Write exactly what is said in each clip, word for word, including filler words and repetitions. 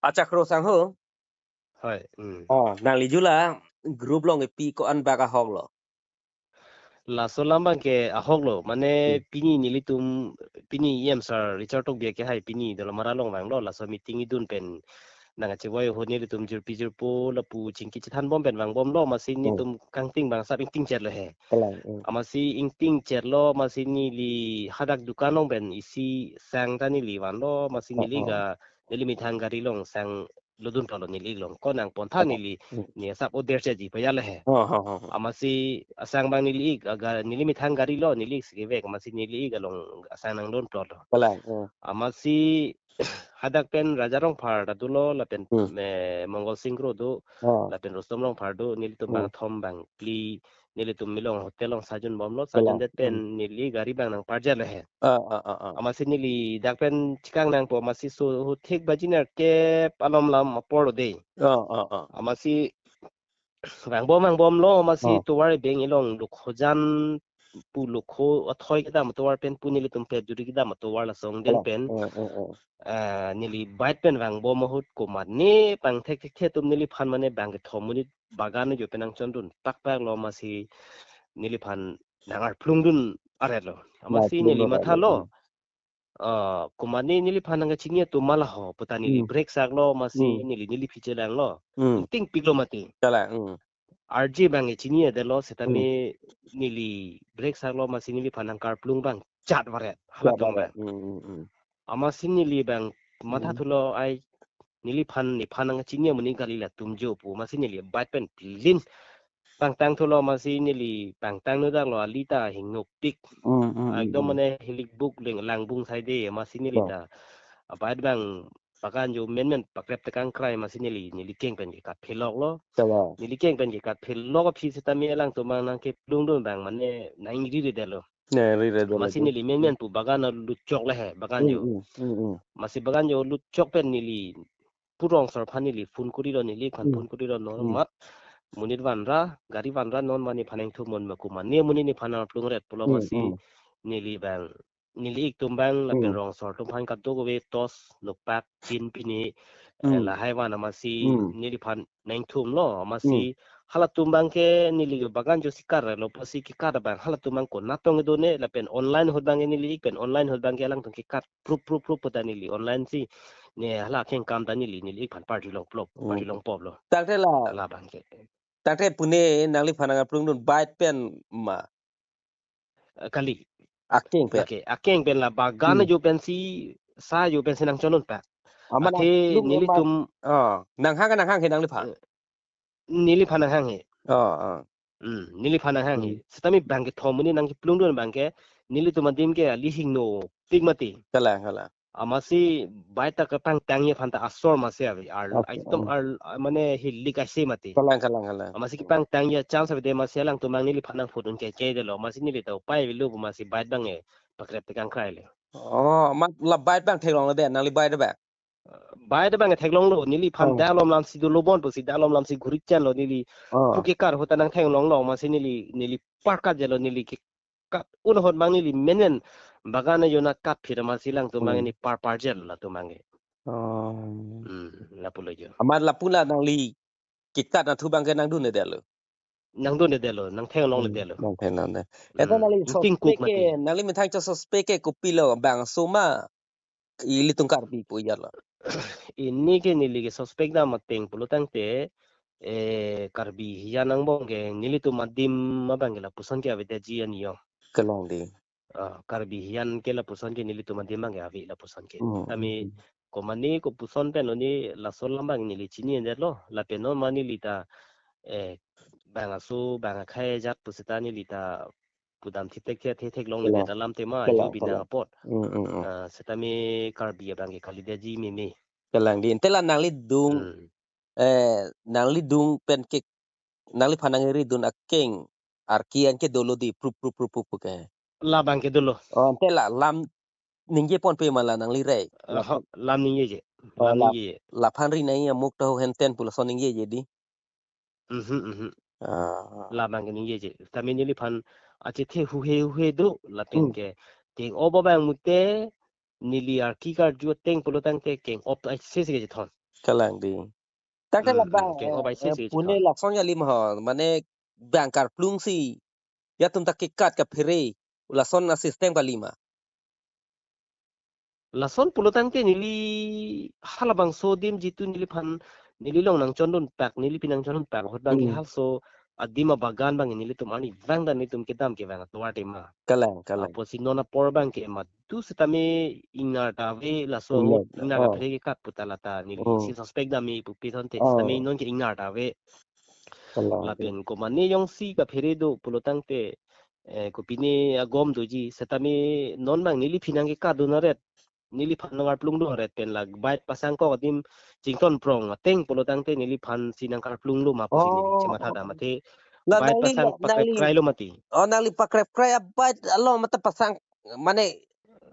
Achakro sangho. Hoi. Hmm. Oh, nangli jula group along kepi ko-an bak ahok lo? Laso alam abang ke ahok lo. Mane, hmm, pini nelitum, pini E M sir Richard Tokbi ke hai pini Dolamara along vanglo. Laso meeting idun pen nangkachevoi ahut nelitum jirpi jirpo lapu chingki chethan bom pen vangbomlo, amatsi, hmm, nelitum kangting bang sap ingtingchet lo he. Kalang, hmm. Amatsi ingtingchet lo, amatsi neli hadak dukan along pen isi sang ta neli vanlo, amatsi, oh, neli, oh, ga neli methang gari along sang lodun tolo neli along. Ko nangpon tha, oh, neli, hmm, ne sap order cheji paya le he. Oh, oh, oh, oh. Amatsi asang abang neli ik, aga neli methang gari lo, neli ik si kevek, amatsi neli ik along asang nangdun tolo. Kalang, hmm. Amatsi hadak pen Raja Rongphar ta dolo, lapen, hmm, eh, Mongol Sing Kro do, oh, lapen Rustom Rongphar do, nelitum, hmm, bang thom bang phli, nelitum milong hotel along sajun bomlo, sajun, kalang, det pen, hmm, neli gari abang nangparjat le he. Ah, ah, ah, ah. Amatsi neli dak pen chikang nangpo, amatsi so ahut thik baji nerkep alom alam apor lo dei. Ah, ah, ah. Amatsi vangbom vangbomlo, amatsi, oh, tovar beng along lokhojan pu lokho athoi kedam atovar pen pu nelitum pet juri kedam atovar lason den, oh, pen, oh, oh, oh, ah, neli bike pen vangbom ahut komatne pangthek thekthe atum neliphan mane bang kethom monit bagan ajo pen nangchondun pakpak lo, amatsi neliphan nangarplungdun aret lo. Amatsi, nangarplung neli lo, matha lo, hmm, ah, komatne neliphan nangkachini atum ma laho puta neli, hmm, break saklo, amatsi, hmm, neli, neli phiche langlo. Hmm. Ingtingpiklo mati. Kalang, hmm. Arje abang ke chini adet lo, setame, hmm, neli break saklo, amatsi neliphan nangkarplung abang chat varet. Chat halatum varet, abang. Hmm, hmm, hmm. Amatsi neli abang matha, hmm, thulo ai, neliphan, nephan nangkachini amonit kali latum jo pu, amatsi neli bike pen pilin pangtang thulo, amatsi neli pangtang nodaklo, ali ta hingnopik. Hmm, hmm, hmm, ekdom, hmm, mane hilik buk leng langbung saide, amatsi neli, oh, ta abike abang bagan jo menmen pakrep tekang krai, amatsi neli, neli keng pen kekat phelok lo. Kalang. Neli keng pen kekat phelok aphi setame alangtum abang nangkeplungdun abang mane nangri ri det lo. Nangri ri det lo. Amatsi neli menmen pu bagan alut chok le he, bagan, hmm, jo. Hmm, hmm, hmm. Amatsi bagan jo lut chok pen neli pu Rongsor aphan neli phone kori lo, neli ik aphan, hmm, phone kori lo, non, hmm, mat monit vanra, gari vanra, non mane nephan nangthum mon ma komatne amonit nephan nangplung ret pulo, hmm, amatsi, hmm, neli abang, neli ik atum abang lapen, hmm, Rongsor atum aphan kadokave tos, nokpak, pin pine, eh, hmm, lahai van, amatsi, hmm, neliphan nangthum lo, amatsi, hmm, halatum abang ke neli bagan jo si kar lo, pusi kekat abang halatum abang konat tong do ne, lapen online ahut abang ke neli ik pen online ahut abang ke alangtum kekat prup prup prup puta neli online si ne hala kengkam ta neli, neli ik aphan party long plop, party, hmm, long pop lo. Tangte la, la abang ke. Tangte pune nangliphan nangplungdun bike pen ma? Eh, kali. Akeng pen. Okay, akeng pen la bagan, hmm, jo pensi, sa jo pensi nangchonun pak. Amat, athe nang-, nang-, nelitum, ah, nanghang, nanghang he nangliphan? Eh, neliphan nanghang he. Ah, ah. Hmm, neliphan nanghang he. Hmm. Setame bang kethom monit nangkeplungdun abang ke, nelitum adim ke ali hingnopik mati. Kalang, kalang. Amatsi bike ta kepangtangji aphan ta asor amatsi ave, ar, okay, ekdom, hmm, ar, mane hilik aisi mati. Kalang, kalang, kalang. Amatsi, hmm, kepangtangji chance ave de, amatsi alangtum abang neliphan nangphone un ke ke de lo, amatsi neli ta upai avelo pu amatsi bike abang ke pakrep tekang krai le. Oh, amat la bike abang theklong le de, nangli bike abang? Bike abang theklong lo, neliphan, oh, dak alom alam si dolo bon pusi dak alom alam si ghurik chan lo neli. Oh. Pu kekat ahut ta nangtheklong lo, amatsi neli, neli parkat je lo, neli ke kat un ahut abang neli menmen bagan ajo nangkat phir amatsi alangtum abang, hmm, neli par parjel latum abang ke. Oh. Hmm, lapu lo jo. Amat lapu la nangli kekat nathu abang ke nangdunde det lo? Nangdunde det lo, nangtheklongle, hmm, det lo. Nangtheklongle det. Eta, hmm, nangli ingtingkuk suspect ke, mati. Nangli methang cho suspect ke kopilo, bangso ma ilitum Karbi pu ya lo? Ini ke neli ke suspect dam ateng pulo tangte, eh, Karbi hijan angbong ke nelitum adim abang ke lapuson ke avedetji ani yo. Kalang dei. Ah, Karbi hijan ke lapuson ke nelitum adim abang ke ave lapuson ke. Hmm, kami, hmm, hmm, komane kopuson pen lo ne laso alam abang neli chini endet lo, lapen non ma neli ta, eh, bang aso, bang akhei ajat pu seta neli ta pudam thiptek the, the theklongle, kalang, det alam tema, kalang, yu binang, kalang, apot. Hmm, hmm, hmm. Ah, setame Karbi abang ke kalidetji meme. Kalang dei, ante la nangli dung, hmm, eh, nangli dung pen ke, nangliphan nangridun akeng arki an ke dolo dei, prup, prup, prup, prup, prup ke? La abang ke dolo. Oh, ante la lam ningje ponpe ma la nangli rei? Eh, ho, lam ningjeje. Oh, lam la, ningjeje. Laphan ri nai amuk tahu henten pu lason ningjeje dei? Mhm, mhm. Ah. La abang ke ningjeje. Tame neliphan achethe huhe huhe do lapen, hmm, ke. Keng-op abang mute neli arki karju ateng pulo tangte keng-op aisi si kechethon. Kalang dei. Tangte Hmm, labang, hmm. Ke-o eh, bai si eh, si pune chikon. Lason kali ma ho, mane bang karplung si, yatum ta kekat kaphere, lason a-system kali ma. Lason pulo tangte neli halabangso adim jitu neliphan, neli along nangchondun pak, neli pinangchondun pak, ahut bang Hmm. halso adim abagan bang nelitum arnivang ta nelitum kedam kevang atovar tema. Kalang, kalang. Apotsi non apor bang ke madu setame ingnar ta ave laso Ingnar ahut ta, ingnar oh. kaphere kekat puta lata neli Oh. si suspect dam me pupi thonte Oh. setame non ke ingnar ta ave. Kalang. Lapen komane jongsi kaphere do pulo tangte, eh, kopine agom doji setame non bang neliphan nangkekat dun aret. Neliphan nangkarplung dun aret pen la bike pasangkok adim chington prong ateng pulo tangte neliphan si nangkarplung lo ma pusi neli Oh. chematha dam athe La bike nangli pasang la, pakrep nangli krai lo mati. Oh, nangli pakrep krai a-bike along mate pasang, mane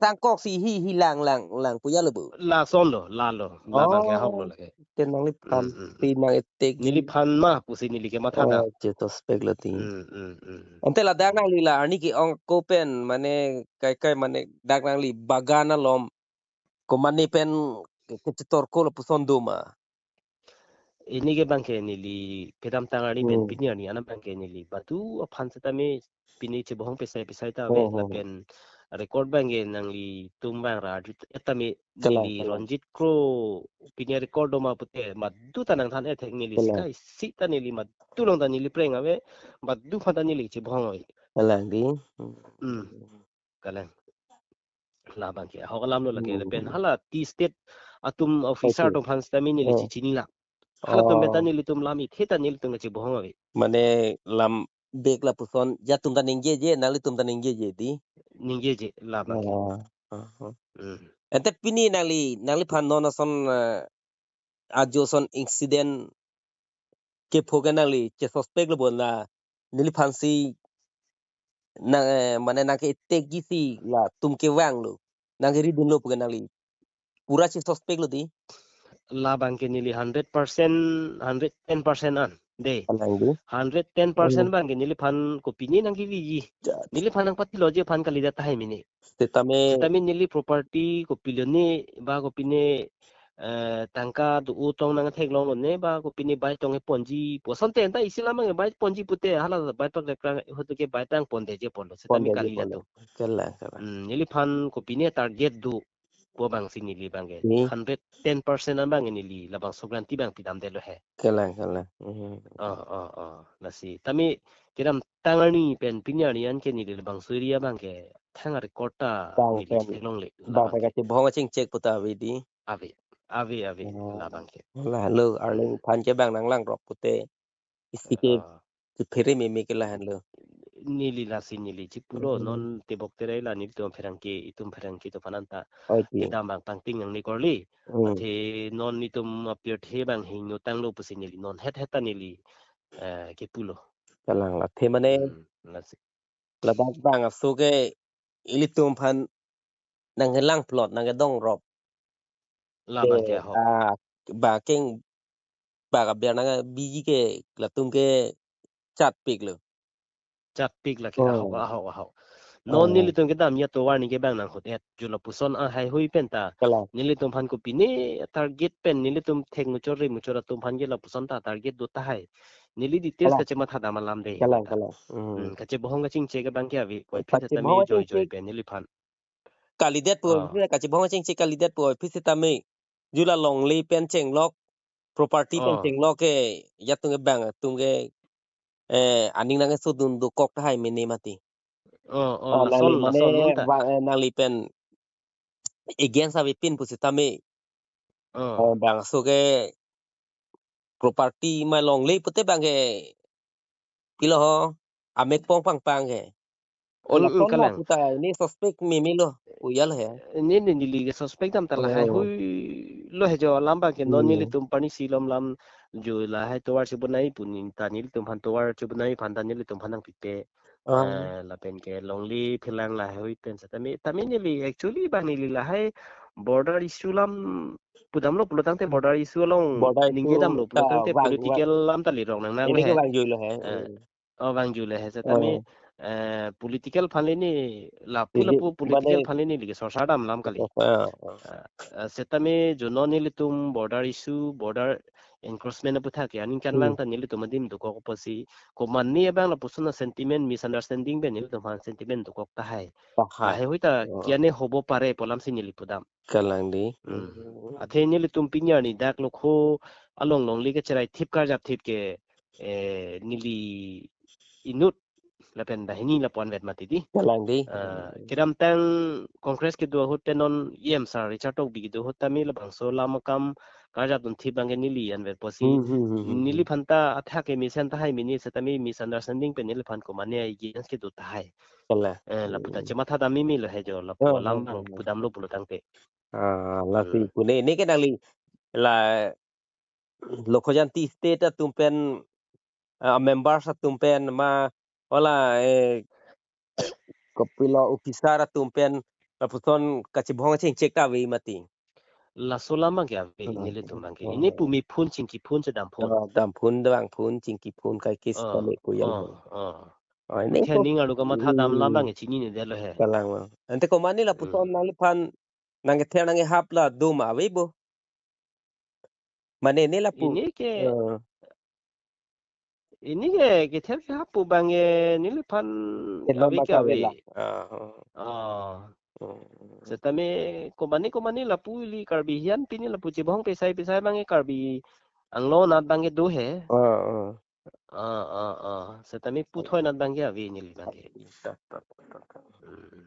sangkok si hi hi lang lang lang pu ya lo bu. Lason lo, lalo. Labang ke ahok lo Oh. lake. Te nangliphan, Hmm, hmm, hmm. pinang-etek. Neliphan ma pusi neli kematha dam. Oh, che suspect lo ti. Hmm, hmm, hmm. Ante ladak Hmm. nangli la arni ke-ong ako pen mane kai kai mane dak nangli bagan along komane pen ke-, kechetorko lapuson do ma. Pini ke bang ke neli kedamtang arni pen Hmm. pini arni anam bang ke neli badu aphan setame pini chebohong pesai pesai ta ave Oh, oh. lapen record bang ke nanglitum bang ra rit- etame Kalang, neli kalang. Ronjit Kro pini record do ma pute madu ta nangthan ethek neli Kalang. Sika isi ta neli madu along ta neli preng ave, madu aphan ta neli chebohong ave. Kalang dei. Hmm. Hmm. Kalang. Labang ke ahok alam lo lake Hmm. lapen hala T state atum officer Okay. atum aphan setame neli Oh. chechini la. Halatum Oh. beta nelitum lam ithe ta nelitum kachebohong ave. Mane lam bek lapuson yatum ta ningjeje, nanglitum ta ningjeje dei. Ningjeje labang ke. Ah, ah, ah. Hmm. Ante pini nangli, nangliphan non ason, eh, ajo ason incident kepho ke nangli che suspect lo bo na neliphan si nang, eh, mane nangke-etek ji si latum kevang lo. Nangkeri dun lo pu ke nangli pura che suspect lo dei. Labang ke neli hundred percent, hundred ten percent an dei. Kalang dei. Hundred ten percent Hmm. bang ke neliphan kopine nangkevi ji. Ja. Neliphan nangpatilo ji aphan kalidet tahai mene. Setame Setame neli property kopilo ne ba kopine, eh, tangka do-o tong nangtheklong lo ne ba kopine bike tong keponji pu asonte anta isi lam bang bike ponji pute hala bike pakrep krai ahut ke bike tang pondeje ponlo setame Pondeje kali ponlo. Latum. Kalang, kalang. Hmm, neliphan kopine target do pu bang si neli bang ke Ni? Hundred ten percent an bang neli labangso guarantee bang pidamdetlo he. Kalang, kalang. Hmm. Oh, oh, oh. Lasi. Tame kedamtang arni pen pini arni an ke neli labangso area bang ke thang record ta Bang neli pen. Theklongle Bang labang pen ke. Kachebohong kachingchek puta ave dei. Ave, ave, ave, Oh. labang ke. Lahelo, arleng Hmm. phan ke bang nanglangrok pute. Isi ke Ah. kephere meme ke lahenlo. Neli lasi neli chipulo Hmm. non tebok terai la nelitum apherangke, itum apherangke atum aphan anta. Okay. Kedam bang pangting nangne korli. Hmm. Athe non itum apirthe bang hingno tanglo pusi neli non het het ta neli, eh, kepulo. Kalang la. Athe mane Hmm, lasi. Ladak bang aso ke ilitum aphan nangkelang plot nangkedongrop. Labang ke Ke, ahok. Ah, ba keng ba kaber nangkebiji ke latum ke chatpiklo. Chatpik lake ahok, Oh. ahok, ahok. Non Oh. nelitum kedam ya tovar ni ke bang nang hut et. Ju lapuson ahai hui pen ta. Kalang. Nelitum aphan kopine target pen nelitum thek muchor re muchor atum aphan ke lapuson ta target do tahai. Neli details Kalang. Kachematha dam alam dei Kalang, ta. Kalang. Hmm. Hmm, kachebohong kachingchek ke bang ke ave. Koi phi Kachebohong setame joy joy kachingchek. Pen nelitum aphan. Kalidet pu, Ah. Kachebohong kachingchek kalidet pu office setame. Ju la longle pen chenglok, property pen Oh. Chenglok ke, yatum ke bang, atum ke, eh, aning nangkesodun dokok tahai mene mati. Oh, oh, Oh, lason, nangli mane lason non ta. Bang, eh, nangli pen against avepin pu setame. Oh. Eh, bang aso ke property ma longle pute bang ke pilo ho, amek pong pangpang ke. Oh, Lason mm, kalang. Puta, ini suspect meme lo, pu ya lo he. Ini, ini neli ke suspect dam ta lahai Oh. Hui lo he jo alam bang ke non Hmm. nelitum pani silom lam ju lahai tovar chebonai pu ni ta nelitum aphan tovar chebonai aphan ta nelitum aphan nangpipe. Ah. Eh, lapen ke longle phelang lahai hui pen setame, tame neli actually bang neli lahai border issue lam pudamlo pulo tangte border issue along Border ningje issue damlo pulo ta tangte vang, political vang. Lam ta lirong nang nang Ini ke he. Vangjuilo he. Eh, Hmm. Oh, vangjuilo he setame, Oh. eh, political aphan le ne lapu, isi, lapu political mane, aphan le neli ke sorsar dam alam kali. Ah, ah. Ah, ah, setame jono nelitum border issue, border encroachment aputhak ke aningkan, hmm, abang ta nelitum adim dokok apotsi, komane abang lapuson a-sentiment, misunderstanding pen nelitum aphan sentiment dokok tahai. Tahai. Lahei hui ta, oh, kiyane hobo pare pu alamsi neli pudam. Kalang dei. Hmm. Hmm. Athe nelitum pini arni dak Lokho along longle kacherai thip karjap thip ke, eh, neli inut lapen banghini lapu anvet mati dei. Kalang dei. Ah, kedamtang Congress kedo ahut pen non E M sir Richard Tokbi kedo ahut tame labangso alam akam karjap dun thip abang ke neli anvet apotsi, hmm, hmm, hmm, hmm, hmm, neliphan ta athak ke mesen tahai mini setame misunderstanding pen neliphan komane against kedo tahai. Kalang. Eh, lapu ta, hmm, chematha dam meme lo he jo, lapu, oh, alam, oh, abang, oh, pudamlo pulo tangte. Ah, lasi, hmm, pu ne, ne ke nangli la Lokho Janti State atum pen, ah, members atum pen ma, hala, eh, kopilo officer atum pen lapuson kachibong chingchek ta ave mati. Laso alam abang ke ave, hmm, nelitum abang ke. Hmm. Ini pu mi phone chingki phone chedam phone. Ah, dam phone, dam phone, chingki phone, kai case, oh, kali pu yang, oh, phone, oh. Oh, ini, muthe ko, ning arlo kamatha dam alam, hmm, abang ke chinine detlo he. Kalang, bang. Ante komane lapuson, hmm, nangliphan nangkether nangkehap la do ma ave bo? Mane ne lapu. Ini ke, eh, ini ke kether kehap pu abang ke neliphan, eh, ave, ave ke ave ave la. Ah, oh. Ah. Hmm. Setame komane komane lapu ili Karbi hian pini lapu chibong pesai pesai abang ke Karbi Anglong anat abang ke do he. Ah, ah. Ah, ah, ah. Setame puthoi anat abang ke ave neli abang ke. Tak, tak, tak, tak. Hmm.